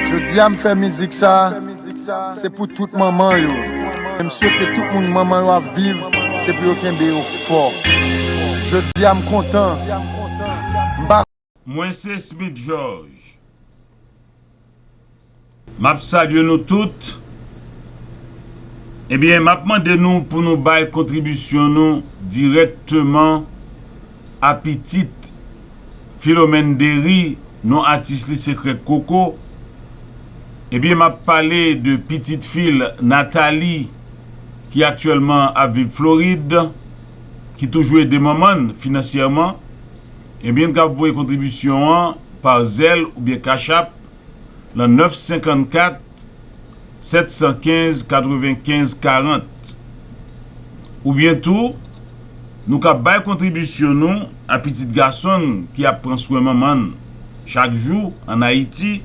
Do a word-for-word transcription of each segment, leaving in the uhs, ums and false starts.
Jodi a m fè mizik sa, se pou tout manman yo. E m swete tout moun manman yo ap viv, se pou yo kenbe yo fò. Jodi a m kontan. M pa Mwen se Smith George. M ap salye nou tout. Ebyen, m ap mande nou pou nou bay kontribisyon nou dirèkteman a pitit Philomène Derry, non atis li se Krèk Koko. Ebyen, m ap pale de pitit fi l, Nathalie, ki aktyèlman ap viv Florid, ki toujou ede manman n finansyèman. Ebyen, n kab voye kontribisyon an pa Zelle oubyen Cash App nan nèf senkannkat, sèt san kenz, katrevenkenz karant. Oubyen tou, nou kab bay kontribisyon nou a pitit gason n ki ap pran swen manman n chak jou ann Ayiti,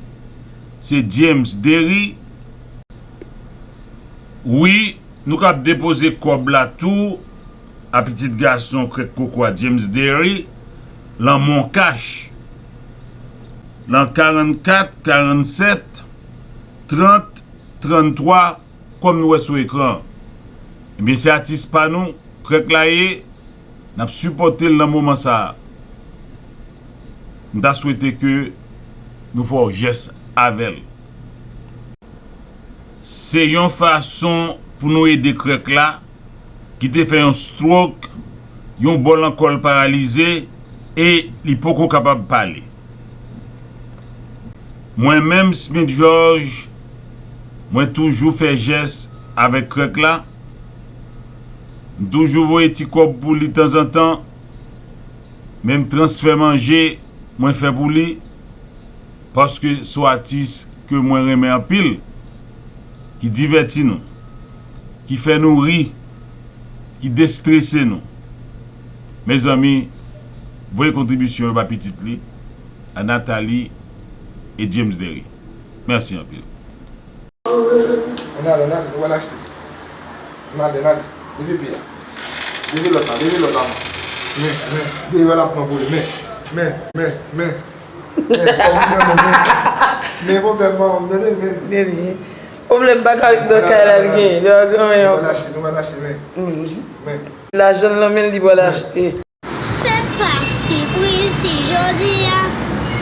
se James Derry. Wi, nou kab depoze kòb la tou a pitit gason Krèk Koko a James Derry lan Moncash, lan karannkat karannsèt trant tranntwa, kòm nou wè sou ekran an. Ebyen, se atis pa nou, Krèk la ye, n ap sipòte l nan moman sa a. M ta swete ke nou fè yon jès avè l. Se yon fason pou nou ede Krèk la, ki te fè yon stroke, yon bò lan kò l paralize, e li poko kapab pale. Mwen menm, Smith George, mwen toujou fè jès avèk Krèk la. M toujou voye ti kòb pou li tanzantan. Menm transfè manje, mwen fè pou li. Paske se yon atis ke mwen renmen anpil, ki divèti nou, ki fè nou ri, ki destrese nou. Mezanmi, voye kontribisyon yo ba pitit li, a Nathalie e James Derry. Mèsi anpil. Ann ale, ann ale, nou pral achte. Ann ale, ann ale. Leve pye a. Leve lòt la, leve lòt la, man. Men, men, deyò l ap pran pou li, men, men, men, men. Men, men, men, men. Men pwoblèm manman m, tande, men. Tande. Pwoblèm pa ka ret nan kay la, l genyen. Lè w gen yon. Nou pral achte, nou pral achte, men. Mm. Men. Lajan l nan men l, li pral achte. Se pa sipriz si jodi a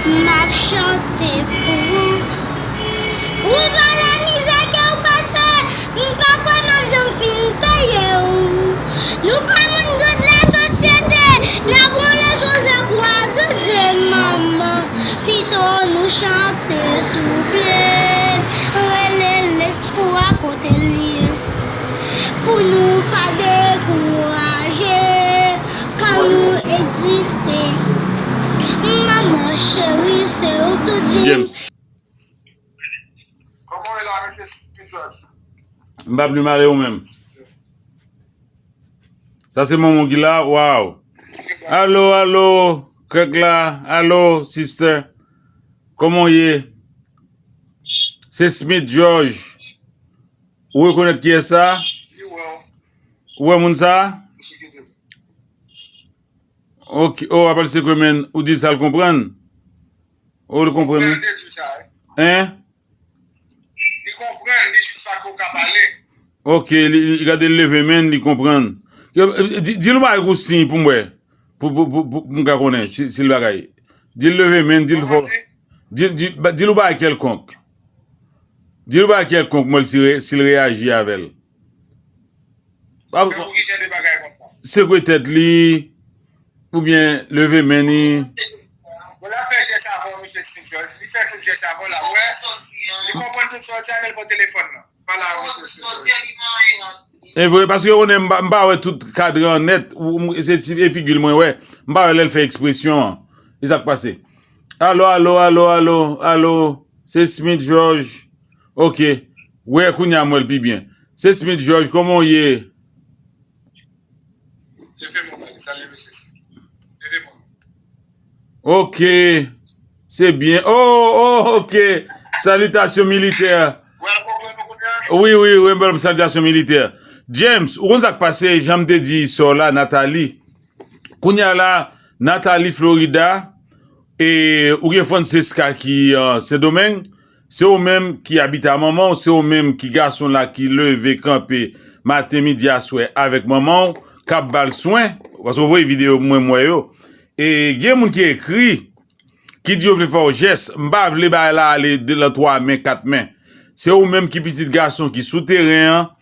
m ap chante pou ou. Ou pa la mizè ke w pase, m pa kwè m ap janm fin peye w. Nou pa moun gad lasosyete, n ap wole Jozè kwaze dye manman. Pito nou chante souple, rele lespwa kote l ye. Pou nou pa dekouraje, kan nou egziste. Manman cheri, se ou tout di. James. Kòman w ye la, mesye Steve George? M pa pli mal e ou menm? Sa se manman w ki la? Waw. Alo, alo, Krèk la. Alo, sister. Kòman w ye? Se Smith George. Ou rekonèt kiyès sa? Ou wè moun sa? Ok, oh, apèl se kòman ou di sa l konprann? Oh, li konprann, wi. Hein? Li konprann, li jis pa ko ka pale. Ok, li, li gade l leve men, li konprann. Di, di l yon bagay kou siy pou m wè. Pou, pou, pou, pou, pou m ka konnen si, si l bagay. Di l leve men, di l fò. Di, di, ba- di l yon bagay kèlkonk. Di l yon bagay kèlkonk, mwen, si, re- si l reyaji avè l. Fè pou ki jan de bagay konsa? Sekwe tèt li, oubyen leve men li. Bon, l ap fè jès avè w, mesye Steve George. Li fè tout jès avè w la, ou wè. Li konprann tout sa w di a, men l pran telefòn nan. Pale avè mesye Steve George. E vre, paske ou konnen m pa, m pa wè tout kadran an nèt, ou, m- se, se figi l mwen wè. M pa wè lè l fè ekspresyon an. E sa k pase? Alo, alo, alo, alo, alo. Se Smith George. Ok. Wè, kounye a m wè l pi byen. Se Smith George, kòman w ye? Leve men w, salye mesye. Leve men w. Ok. Se byen. Oh, oh, ok. Salitasyon militè. Ou al konprann nou kounye a? Wi, wi, wi, m ba w salitasyon militè. James, ou konn sa k pase, jan m te di sè w la, Nathalie. Kounye a la, Nathalie Florida, e ou gen Francesca ki, euh, Sendomeng, Se ou menm ki abite a manman w, se ou menm ki gason la ki leve kanpe maten, midi, aswè avèk manman w, k ap ba l swen, paske w voye videyo mwen m wè yo. E gen moun ki ekri, ki di yo vle fè w jès, m pa vle bagay la ale de, lan twa men, kat men. Se ou menm ki pitit gason ki sou teren an,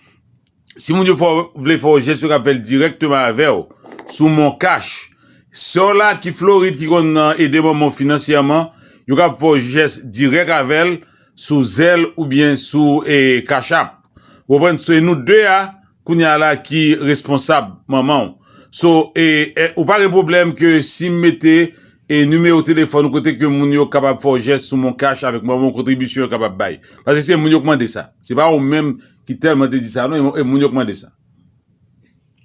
si moun yo fè w, vle fè w jès, yo ka fè l dirèkteman avè w, sou Mon Cash. Sè w la ki Florid ki konn, uh, ede manman w finansyèman, yo ka fè w jès dirèk avè l sou Zelle oubyen sou, e, Cash App. Ou konprann? Se nou de a, kounye a la, ki responsab manman w. So, e, e, ou pa gen pwoblèm ke si m mete, e, nimewo telefòn ou kote ke moun yo kapab fè w jès sou Mon Cash avèk manman w, kontribisyon yo kapab bay. Paske se moun yo k mande sa. Se pa ou menm ki tèlman te di sa, non, e, e moun yo k mande sa.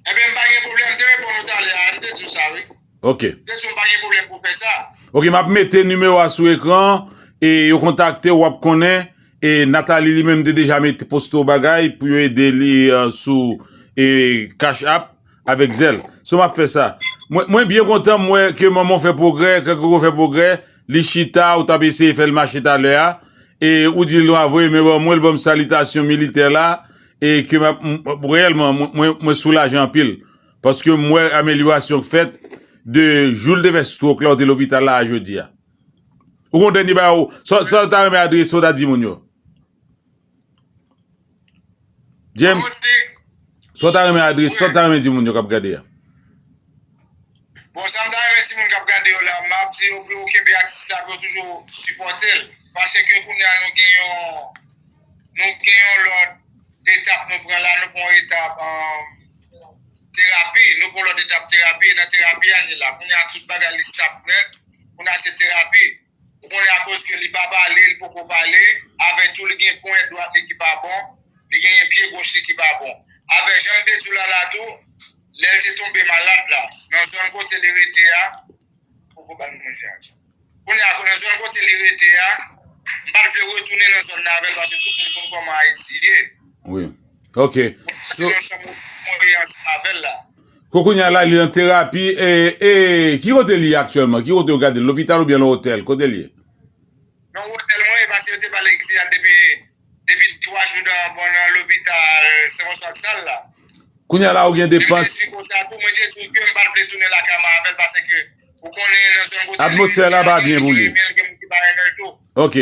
Ebyen, m pa gen pwoblèm, m te reponn ou talè a, m te di w sa, wi. Ok. M te di w m pa gen pwoblèm pou fè sa. Ok, m ap mete nimewo a sou ekran, e yo kontakte w, w ap konnen, e Nathalie li menm te deja mete poste w bagay pou yo ede li, e, sou, e, Cash App avèk Zelle. So m ap fè sa. Mwen, mwen byen kontan, m wè ke manman w fè pwogrè, ke Koko fè pwogrè, li chita, ou t ap eseye fè l mache talè a, e ou di l w a voye men ban mwen, l ban m salitasyon militè la, e ke m ap, m, reyèlman, mwen, mwen, mwen soulaje anpil. Paske m wè amelyorasyon k fèt de jou l te fè stroke la, ou te lopital la, a jodi a. Ou gon dènye bagay, ou, sa, sa w ta renmen adrese, w ta di moun yo? James, sa w ta renmen adrese, sa w ta renmen di moun yo k ap gade a? Bon, sa m ta renmen di moun k ap gade yo la, m ap di yo pou yo kenbe atis la, pou yo toujou sipòte l. Paske kounye a nou gen yon, nou gen yon lòt etap nou pran la, nou pran yon etap, um, terapi, nou pran lòt etap terapi, e nan terapi a n ye la. Kounye a tout bagay li stop nèt, kounye a se terapi. Ou konnen akoz ke li pa pale, li poko pale, avè tou li gen pwen dwat li ki pa bon, li genyen pye goch li ki pa bon. Avè jan m te di w la la tou, lè l te tonbe malad la, nan zòn kote li rete a, poko ba l manje ankò. Kounye a, nan zòn kote li rete a, m pa t vle retounen nan zòn nan avè l paske tout moun konn kòman Ayiti ye. Wi. Ok. So, se yon chanm mwen ye ansanm avè l la. Kounye a la, li nan terapi. E, e, ki kote li ye aktyèlman? Ki kote yo gade l? Lopital oubyen nan otèl? Kote li ye? Nan otèl mwen ye, paske yo te ba l egziyat depi, depi twa jou nan, bon, nan lopital Sen Franswa ak Sal la. Kounye a la, ou gen depans. E m te di konsa tou, mwen te di w ke m pa t vle tounen lakay mwen avè l, paske ou konnen nan zòn kote li rete a, gen moun ki renmen l, gen moun ki pa renmen l tou. Ok.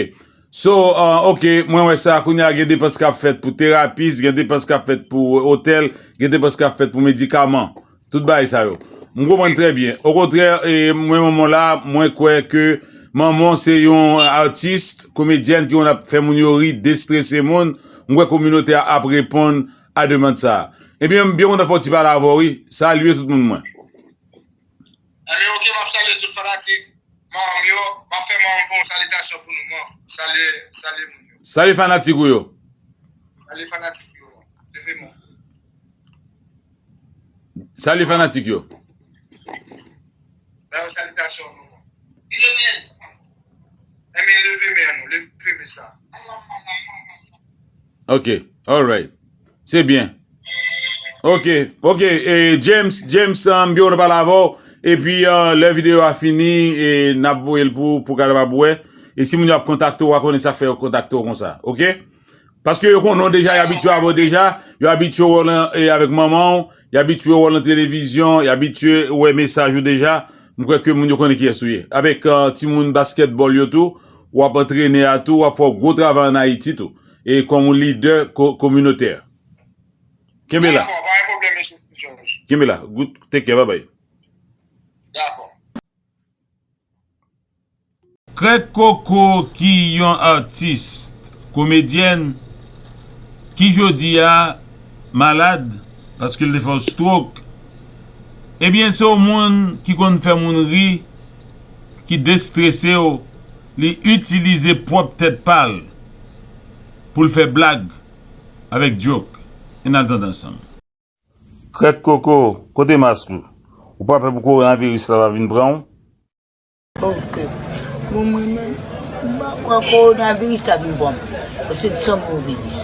So, uh, ok, mwen wè sa, kounye a gen depans k ap fèt pou terapis, gen depans k ap fèt pou otèl, gen depans k ap fèt pou medikaman. Tout bagay sa yo. M konprann trè byen. Okontrè, e, mwen manman la, mwen kwè ke manman se yon atis, komedyèn ki konn ap fè moun yo ri, destrese moun. M kwè kominote a ap reponn a demann sa a. Ebyen, m byen kontan fè yon ti pale avè w, wi. Salye tout moun mwen. Ebyen, ok, m ap salye tout fanatik manm yo. M ap fè manm fè yon salitasyon pou nou, man. Salye, salye moun yo. Salye fanatik ou yo. Salye fanatik yo. Leve men w. Salye fanatik yo. Ba yo salitasyon, non. Ebyen, leve men an, non. Leve men sa. Ok, alright. Se byen. Ok, ok, e, James, James, um, m byen kontan pale avè w. Epi, uh, lè videyo a fini, e, n ap voye l pou, pou w kapab wè. E si moun yo ap kontakte w, w a konnen sa k fè yo kontakte w konsa. Ok? Paske yo konnen w deja, yo abitye avè w deja, yo abitye w wè w lan, e, avèk manman w, yo abitye w wè w lan televizyon, yo abitye wè mesaj ou deja. M kwè ke moun yo konnen kiyès ou ye. Avèk, uh, timoun baskètbòl yo tou, w ap antrene a tou, w ap fè gwo travay ann Ayiti tou. E kòm yon lidè ko-, kominotè. Kenbe la. Dakò, pa gen pwoblèm, mesye George. Kenbe la. Good, take care, bye bye. Dakò. Krèk Koko ki yon atis, komedyèn, ki jodi a malad paske l te fè yon stroke. Ebyen, se yon moun ki konn fè moun ri, ki destrese w, li itilize pwòp tèt pa l pou l fè blag avèk joke. Ann al tande ansanm. Krèk Koko, kote mask ou? Ou pa pè pou kowonaviris la pa vin pran w? Ok. Bon, mwen menm, m pa kwè kowonaviris la vin pran m. Paske m sanble yon viris.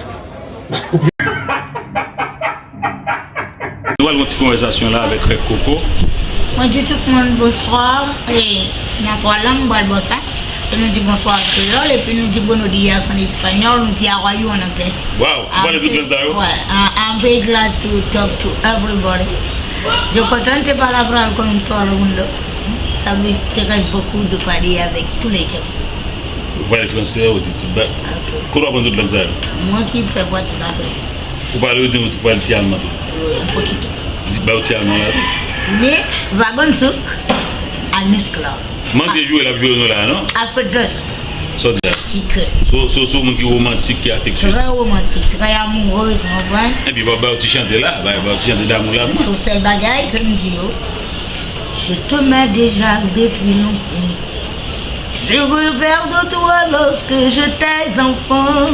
Nou pral gen yon ti konvèsasyon la avèk Krèk Koko. Mwen di tout moun bonswa. E, nan twa lan, m pral bò sa. Nou di bonsoir an kreyòl, epi nou di buenos días an espanyòl, nou di how are you an anglè. Wow, ou pale tout lang sa yo? Ouais, I, I'm very glad to talk to everybody. Yo contento de hablar con todo el mundo. Ça me intéresse beaucoup de parler avec tous les gens. Ou pale fransè, ou di tout ba. Ok. Kote w aprann tout lang sa yo? Mwen ki fè pratik avè. Ou pale, ou di, ou pale ti alman tou. Euh, un poquito. Di ba yo ti alman la tou. Mit, wagenzoek, alles klar. Manzè joure l ap joure nou la, non? Effortless. Sa w di la? Ti kè. So, so, so, moun ki romantik, ki afektyè. Très romantique, très amoureuse, ou konprann? Epi, ba, ba yo ti chante la, ba, ba yo ti chante damou la. Se sèl bagay ke m di yo. Je t'aimais déjà depuis longtemps. Je rêvais de toi lorsque j'étais enfant.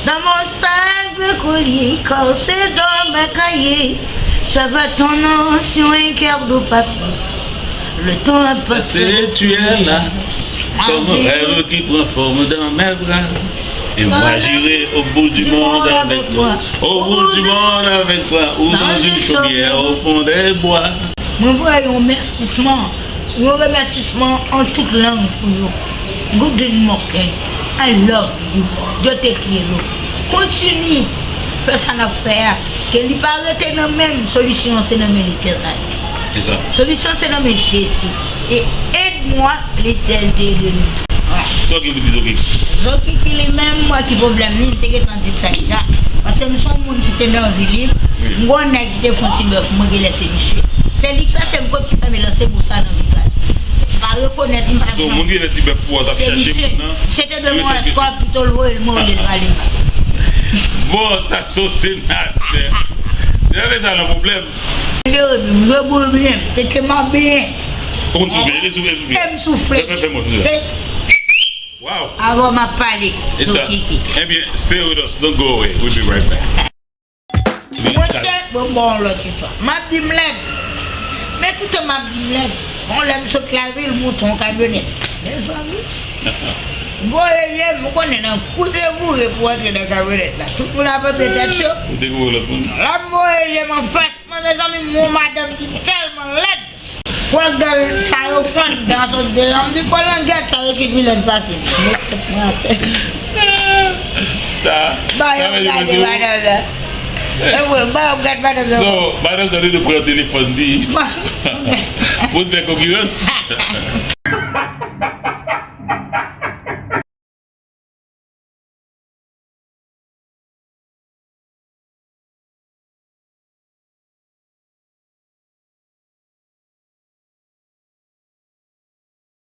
Dans mon sac de collier, caché dans mes cahiers, j'avais ton nom sur un cœur de papier. Le temps a passé, C'est tu es là, comme un rêve qui prend forme dans mes bras. Et moi j'irai au bout du monde avec toi, au bout du monde avec toi, ou dans une chaumière au fond des bois. Mwen voye yon mèsisman, yon remèsisman an tout lang pou yo. Golden Moken, I love you. Yo te kye nou. Kontini fè sa n ap fè a. Ke li pa rete nan men m, solisyon an se nan men Letènèl. Se sa. Solisyon se nan men Jezi. E aide-moi, le ciel de de nou. Sa w gen pou di Zokiki? Zokiki li menm, mwen ki pwoblèm li, m te gentan di l sa deja. Paske m se yon moun ki te nan vi li. M gon nèg ki te fon ti bèf, mwen ki lèse misye. Se li ki chache m kot ki fè m lanse mo sa nan vizaj. M pa rekonèt li, m pa So, moun ki lè ti bèf pou w t ap chache moun nan. Misye te de mwen eskò pito l voye l mwen olye l pale m. Bon, sa so senatè. Se avè sa nan pwoblèm. Jere m, jwe boul byen, tete m ap byen. Ou konn soufle, e soufle, soufle. E m soufle. Fè, fè, fè mwen soufle. Wow. Avan m ap pale. E sa. Ebyen, stay with us. Don't go away. We'll be right back. Monchè, bon, bon, lòt istwa. M ap di m lèd. Men toutan m ap di m lèd. Bon, lè m sot lavil, m monte yon kamyonèt. Mezanmi. M voye je m, ou konnen nan kou se boure pou antre nan kamyonèt la. Tout moun ap antre tèt cho. Ou dekouvri lòt moun. Lè m voye je m anfas mwen, mezanmi, m wè yon madanm ki tèlman lèd. Pran gèl sa yo fann dan sot deyò. M di, kolangèt sa yo si pi lèd pase m. Met tèt mwen atè. Sa, Ba yo gade madanm nan. E vre, ba yo gade madanm nan. So, madanm sa te pran telefòn li. Pou l fè konkirans.